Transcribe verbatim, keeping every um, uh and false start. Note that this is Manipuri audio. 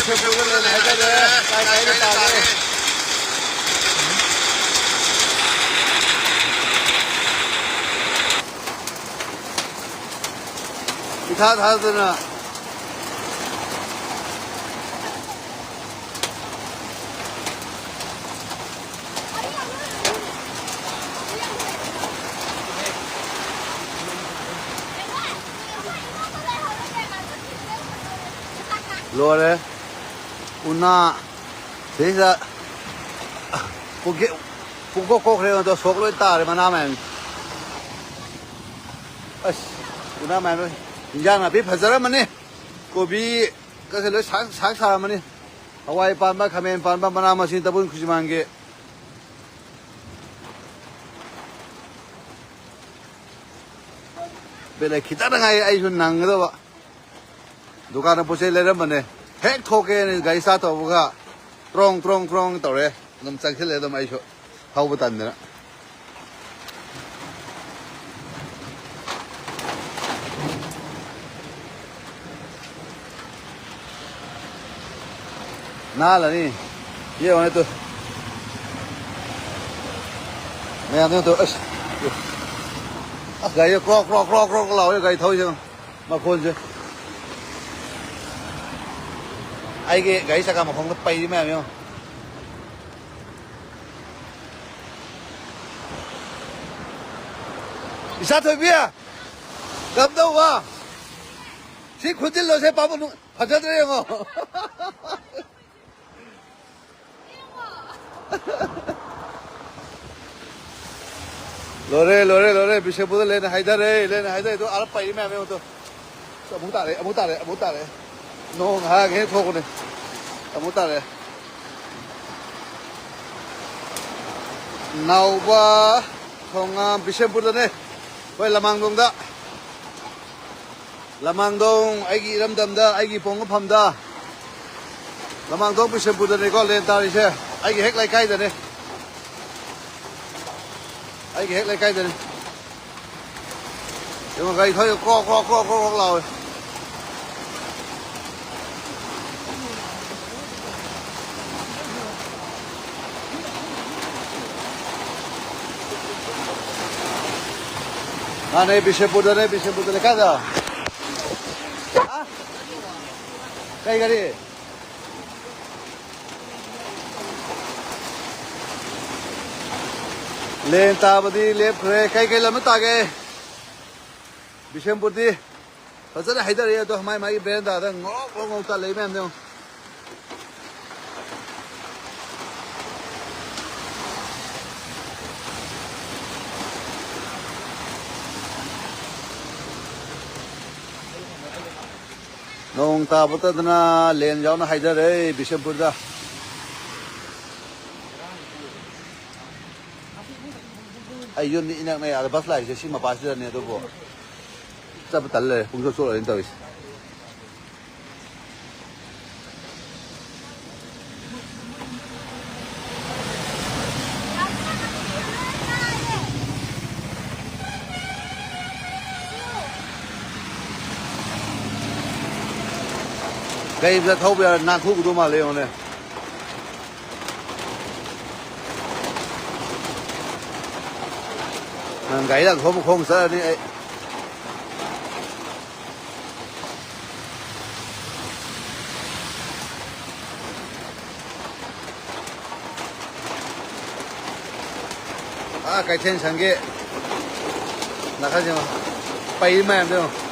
ꯍꯥꯏꯇꯥꯔꯦ꯫ ꯀꯥꯏ ꯀꯥꯏꯗ ꯇꯥꯒꯦ? ꯏꯊꯥ ꯊꯥꯖꯗꯅ꯫ ꯂꯣꯏꯔꯦ꯫ ꯎꯅꯥ ꯁꯤꯗꯩꯁꯤꯗ ꯄꯨꯡꯀꯦ-, ꯄꯨꯡꯀꯣꯛ ꯀꯣꯛꯈ꯭ꯔꯦ ꯑꯗꯣ, ꯁꯣꯛ ꯂꯣꯏ ꯇꯥꯔꯦ ꯃꯅꯥ ꯃꯌꯥꯝ꯫ ꯑꯁ, ꯎꯅꯥ ꯃꯌꯥꯝ ꯂꯣꯏ꯫ ꯏꯟꯖꯥꯡ ꯅꯥꯄꯤ ꯐꯖꯔꯝꯃꯅꯤ꯫ ꯀꯣꯕꯤ ꯀꯁꯦ ꯂꯣꯏ ꯁꯥꯛ, ꯁꯥꯛ ꯁꯥꯔꯝꯃꯅꯤ꯫ ꯍꯋꯥꯏ ꯄꯥꯟꯕ, ꯈꯥꯃꯦꯟ ꯄꯥꯟꯕ, ꯃꯅꯥ ꯃꯁꯤꯡ ꯇꯕꯨꯟ ꯈꯨꯖꯤꯃꯥꯟꯒꯤ꯫ ꯕꯦꯂꯦ ꯈꯤꯇꯪ ꯉꯥꯏ ꯑꯩꯁꯨ ꯅꯪꯒꯗꯕ꯫ ꯗꯨꯀꯥꯟꯗ ꯄꯣꯠ ꯆꯩ ꯂꯩꯔꯝꯕꯅꯦ꯫ ꯍꯦꯛ ꯊꯣꯛꯀꯦꯅ ꯒꯥꯔꯤ ꯁ꯭ꯇꯥꯔꯠ ꯇꯧꯕꯒ ꯇ꯭ꯔꯣꯡ, ꯇ꯭ꯔꯣꯡ, ꯇ꯭ꯔꯣꯡ ꯇꯧꯔꯦ꯫ ꯑꯗꯨꯝ ꯆꯪꯁꯤꯜꯂꯦ ꯑꯗꯨꯝ ꯑꯩꯁꯨ꯫ ꯊꯧꯕ ꯇꯟꯗꯅ꯫ ꯅꯥꯜꯂꯅꯤ꯫ ꯌꯦꯡꯉꯨꯅꯦ ꯇꯨ꯫ ꯃꯌꯥꯝꯗꯨ ꯇꯨ꯫ ꯑꯁ꯫ ꯑꯁ, ꯒꯥꯔꯤꯁꯦ ꯀ꯭ꯔꯣꯛ, ꯀ꯭ꯔꯣꯛ, ꯀ꯭ꯔꯣꯛ, ꯀ꯭ꯔꯣꯛ ꯂꯥꯎꯋꯦ ꯒꯥꯔꯤ ꯊꯧꯔꯤꯁꯦ꯫ ꯃꯈꯣꯟꯁꯦ꯫ ꯑꯩꯒꯤ ꯒꯥꯔꯤ ꯆꯀꯥ ꯃꯈꯣꯡꯗ ꯄꯩꯔꯤ ꯃꯌꯥꯝ ꯌꯦꯡꯉꯣ꯫ ꯏꯆꯥ ꯊꯣꯏꯕꯤ, ꯀꯝꯗꯧꯕ? ꯁꯤ ꯈꯨꯟꯖꯤꯜꯂꯣꯁꯦ, ꯄꯥꯕꯨꯡ ꯐꯖꯗ꯭ꯔꯦ ꯌꯦꯡꯉꯣ꯫ ꯂꯣꯏꯔꯦ, ꯂꯣꯏꯔꯦ, ꯂꯣꯏꯔꯦ꯫ ꯕꯤꯁꯦꯝꯄꯨꯔꯗ ꯂꯦꯟ ꯍꯥꯏꯊꯔꯦ, ꯂꯦꯟ ꯍꯥꯏꯊꯔꯦ꯫ ꯑꯗꯣ ꯑꯥꯗ ꯄꯩꯔꯤ ꯃꯌꯥꯝ ꯌꯦꯡꯉꯣ ꯇꯨ꯫ ꯑꯃꯨꯛ ꯇꯥꯔꯛꯑꯦ, ꯑꯃꯨꯛ ꯇꯥꯔꯛꯑꯦ, ꯑꯃꯨꯛ ꯇꯥꯔꯛꯑꯦ꯫ ꯅꯣꯡ ꯉꯥꯏꯍꯥꯛ ꯍꯦꯛ ꯊꯣꯛꯄꯅꯦ꯫ ꯑꯃꯨꯛ ꯇꯥꯔꯛꯑꯦ꯫ ꯅꯥꯎꯕ ꯊꯣꯉꯥꯝ ꯕꯤꯁꯦꯝꯄꯨꯔꯗꯅꯦ꯫ ꯑꯩꯈꯣꯏ ꯂꯃꯥꯡꯗꯣꯡꯗ꯫ ꯂꯃꯥꯡꯗꯣꯡ ꯑꯩꯒꯤ ꯏꯔꯝꯗꯝꯗ, ꯑꯩꯒꯤ ꯄꯣꯛꯅꯐꯝꯗ꯫ ꯂꯃꯥꯡꯗꯣꯡ ꯕꯤꯁꯦꯝꯄꯨꯔꯗꯅꯦꯀꯣ ꯂꯦꯟ ꯇꯥꯔꯤꯁꯦ꯫ ꯑꯩꯒꯤ ꯍꯦꯛ ꯂꯩꯀꯥꯏꯗꯅꯦ꯫ ꯑꯩꯒꯤ ꯍꯦꯛ ꯂꯩꯀꯥꯏꯗꯅꯦ꯫ ꯌꯦꯡꯉꯣ, ꯒꯥꯔꯤ ꯊꯧꯔꯤꯗꯣ ꯀ꯭ꯔꯣꯛ, ꯀ꯭ꯔꯣꯛ, ꯀ꯭ꯔꯣꯛ, ꯀ꯭ꯔꯣꯛ, ꯀ꯭ꯔꯣꯛ ꯂꯥꯎꯋꯦ꯫ ꯃꯥꯅꯦ, ꯕꯤꯁꯦꯝꯄꯨꯔꯗꯅꯦ, ꯕꯤꯁꯦꯝꯄꯨꯔꯗꯅꯦ꯫ ꯀꯥꯏꯗ? ꯍꯥ? ꯀꯩ ꯒꯥꯔꯤ? ꯂꯦꯟ ꯇꯥꯕꯗꯤ ꯂꯦꯞꯈ꯭ꯔꯦ꯫ ꯀꯩ ꯀꯩ ꯂꯝꯗ ꯇꯥꯒꯦ? ꯕꯤꯁꯦꯝꯄꯨꯔꯗꯤ ꯐꯖꯅ ꯍꯩꯊꯔꯛꯑꯦ ꯑꯗꯣ, ꯃꯥꯏ ꯃꯥꯏꯒꯤ ꯕꯦꯔꯦꯟꯗꯥꯗ ꯉꯧꯔꯣꯛ ꯉꯧꯔꯣꯛ ꯉꯧ ꯇꯥ ꯂꯩ ꯃꯌꯥꯝꯗꯣ ꯌꯦꯡꯉꯣ꯫ ꯅꯣꯡ ꯇꯥꯕꯇꯗꯅ ꯂꯦꯟ ꯌꯥꯎꯅ ꯍꯩꯊꯔꯦ ꯕꯤꯁꯦꯝꯄꯨꯔꯗ꯫ ꯑꯩ ꯌꯨꯝꯗꯤ ꯏꯅꯛ ꯅꯛꯑꯦ, ꯑꯥꯗ ꯕꯁ ꯂꯥꯛꯏꯁꯦ ꯁꯤ ꯃꯄꯥꯁꯤꯗꯅꯦ, ꯑꯗꯨꯕꯨ ꯆꯠꯄ ꯇꯜ ꯂꯩꯔꯦ, ꯄꯨꯡꯆꯣꯠ ꯆꯣꯠꯂꯅꯤ ꯇꯧꯔꯤꯁꯦ꯫ ꯀꯩ ꯑꯝꯇ ꯊꯧꯕ ꯌꯥꯔꯣꯏ, ꯅꯥꯟꯊꯣꯛꯀꯗꯧ ꯃꯥꯜꯂꯦ ꯌꯦꯡꯉꯣꯅꯦ꯫ ꯅꯪ ꯒꯥꯔꯤ ꯂꯪꯊꯣꯛꯑꯝꯕ ꯈꯣꯡ ꯆꯠꯂꯅꯤ ꯑꯩ꯫ ꯑꯥ, ꯀꯩꯊꯦꯜ ꯁꯪꯒꯤ ꯅꯥꯀꯟꯁꯦ ꯌꯦꯡꯉꯣ꯫ ꯄꯩ ꯃꯌꯥꯝꯗꯣ ꯌꯦꯡꯉꯣ꯫